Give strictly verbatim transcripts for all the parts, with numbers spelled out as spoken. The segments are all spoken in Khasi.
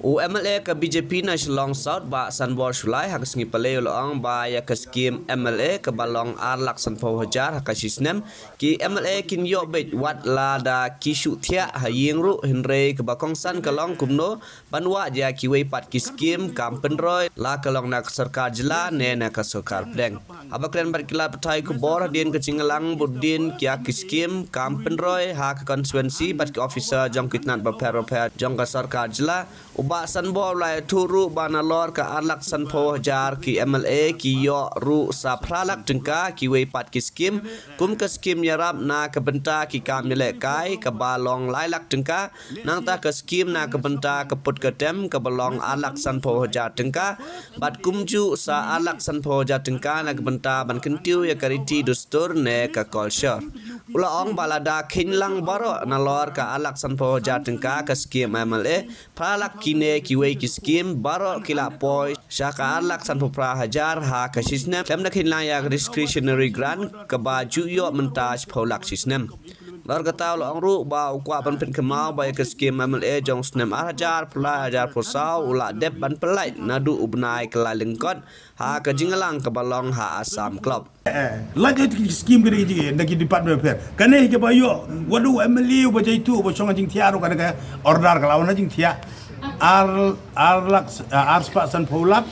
U M L A ka B J P na Shillong South, Bah Sanbor Shullai, ha ka sngi Palei u la ong ba ïa ka skim M L A kaba long ar lak sanphew hajar ha ka shi snem, ki M L A kin ïoh beit wat la da ki shu thiah ha ïing ruh, hynrei kaba kongsan ka long kumno ban wad ïa kiwei pat ki skim kam pynroi, la ka long na ka sorkar jylla ne na ka sorkar pdeng. Haba kren bad ki lad pathai khubor hadien ka jingïalang bud dien ïa ki skim kam pynroi ha ka constituency bad ki officer jong ki tnat bapher bapher jong ka sorkar jylla, u Bah Sanbor u la ïathuh ruh ba nalor ka ar lak sanphew hajar ki M L A ki ïoh ruh sa phra lak tyngka, kiwei pat ki skim kum ka skim ïarap na ka bynta ki kam ïalehkai kaba long lai lak tyngka, nangta ka skim na ka bynta ka put ka tem kaba long ar lak sanphew hajar tyngka, bad kumjuh sa ar lak sanphew hajar tyngka na ka bynta ban kyntiew ïa ka riti dustur ne ka culture. U la ong ba lada kheiñ lang baroh nalor ka ar lak sanphew hajar tyngka ka skim M L A, phra lak kine kiwei ki skim baroh ki la poi sha ka ar lak sanphew phra hajar ha ka shi snem, khlem da kheiñ lang ïa ka discretionary grant kaba ju ïoh mynta shiphew lak shi snem. Nalor kata u la ong ruh ba u kwah ban pynkynmaw ba ïa ka skim M L A jong snem ar hajar phew lai ar hajar phew saw u la dep ban pyllait naduh u bnai Kyllalyngkot ha ka jingïalang kaba long ha Assam Club. Eh, lait ïa ki skim kane ki jing, na ki department affair. Kane hi kaba ïoh, wat u M L A uba jaituh, uba shong ha jingthiah ruh, kane ka order ka la wan ha jingthiah. Ar, ar lak, eh, ar spah sanphew lak,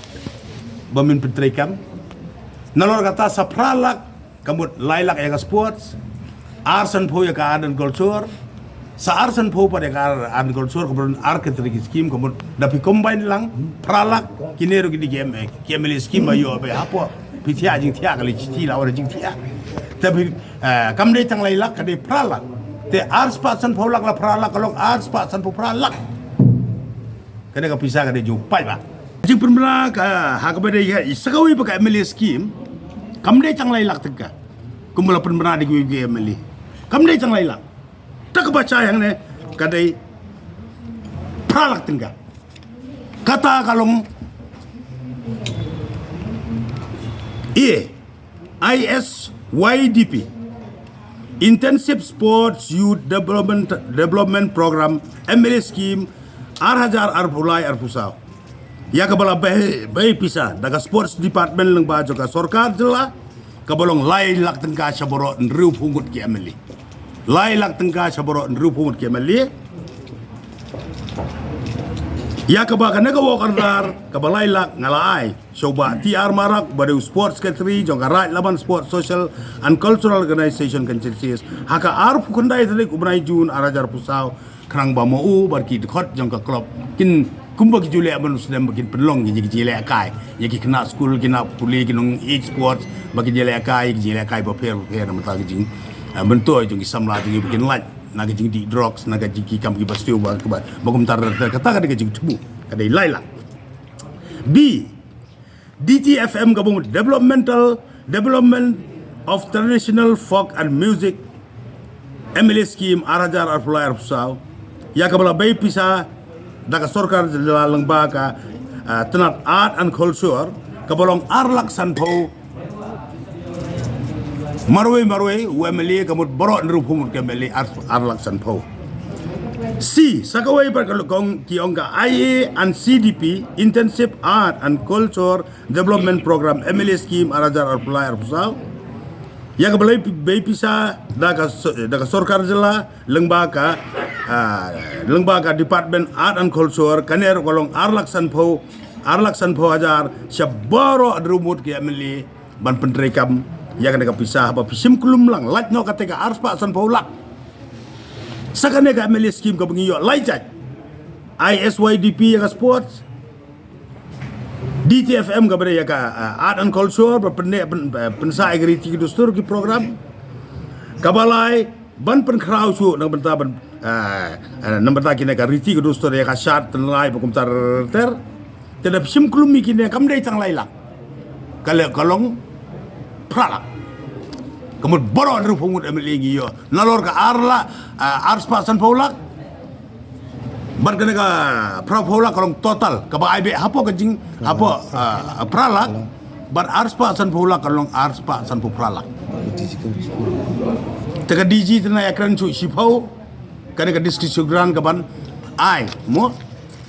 ba men pyntreikam. Nalor kata sa phra lak, ka mut lai lak ïa ka sports. Ar sanphew ïa ka art and culture. Sa ar sanphew pat ïa ka art and culture, ka mut ar ka three ki skim, ka mut da phi combine lang, phra lak, kine ruh ki dei ki M, ki M L A skim ba ïoh ba hapoh phi thiah jingthiah ka lei, shi la wan jingthiah. Te phi, eh, kam dei tang lai lak, ka dei phra lak. Te ar spah sanphew lak la phra lak, ka long ar spah sanphew phra lak. Kane ka pisa ka dei jong u paidbah. Jingpynbna ka ha kaba dei ka, sa kawei pat ka M L A skim, kam dei tang lai lak tyngka. Kumba la pynbna da kiwei ki M L A. Kam dei tang lai lak. Ta kaba shai hangne ka dei phra lak tyngka. Kata ka long ïa I S Y D P, Intensive Sports Youth Development, Development Program, M L A Scheme, ar hajar arphew lai arphew saw. Ïa kaba la bei, bei pisa da ka Sports Department lyngba jong ka sorkar jylla, kaba long lai lak tyngka sha baroh hynriewphew ngut ki M L A. Lai lak tyngka sha baroh hynriewphew ngut ki M L A. Ïa kaba kane ka work order kaba lai lak nga la ai sha u Bah T R Marak, uba dei u Sports Secretary jong ka Raid Laban Sports Social and Cultural Organization, kan shisha ha ka arphew khyndai tarik u bnai June ar hajar arphew saw, khnang ba ma u bad ki dkhot jong ka club kin, kumba ki ju leh ban u snem, ba kin pynlong ki, ki jingïalehkai ïa ki khynnah skul, ki khynnah pule, ki nong age sports, ba ki jingïalehkai, ki jingïalehkai bapher bapher na ka bynta ki jing, eh, myntoi jong ki samla jong ngi, ba kin lait na ka jingdih drugs, na ka jing ki kam kiba siew, ba, ba, ba kumta ter ter. Kata ka dei ka jingthmu, ka dei lai lak. B, D T F M, kaba mut Developmental, Development of Traditional Folk and Music, M L A Scheme, ar hajar arphew lai arphew saw. Ïa kaba la bei pisa da ka sorkar jylla lyngba ka, ah, tnat Art and Culture, kaba long ar lak sanphew marwei marwei u M L A, ka mut baroh hynriewphew ngut ki M L A, ar, ar lak sanphew. C, sa kawei pat ka long, ki ong ka I A and C D P, Intensive Art and Culture Development Program, M L A Scheme, ar hajar arphew lai arphew saw. Ïa kaba la bei pisa da ka so-, da ka sorkar jylla lyngba ka, ah, lyngba ka Department Art and Culture, kane ruh ka long ar lak sanphew, ar lak sanphew hajar sha baroh hynriew ngut ki M L A ban pyntreikam ïa kane ka pisa. Haba phi shim klum lang, lait noh kata ka ar spah sanphew lak. Sa kane ka M L A scheme kaba ngi ïoh lai jait. I S Y D P ïa ka sports, D T F M kaba dei ïa ka, ah, art and culture, ba pyneh pyn-, eh, pynsah ïa ka riti ka dustur, ki program. Kaba lai, ban pynkhraw shuh na ka bynta ban, eh, eh, na ka bynta kine ka riti ka dustur, ïa ka shad tynrai ba kumta ter ter. Te da phi shim klum ïa kine, kam dei tang lai lak. Ka le-, ka long phra lak. Ka mut baroh hynriewphew ngut M L A ngi ïoh. Nalor ka ar lak, ah, ar spah sanphew lak. Bad kane ka phra phew lak ka long total, kaba ai beit hapoh ka jing, hapoh, ah, phra lak. Bad ar spah sanphew lak ka long ar spah sanphew phra lak. Te ka D G te na ïakren shuh shiphew, kane ka discretionary grant kaban ai, mo.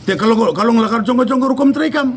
Te ka long, ka long la ka jong ka jong ka rukom treikam.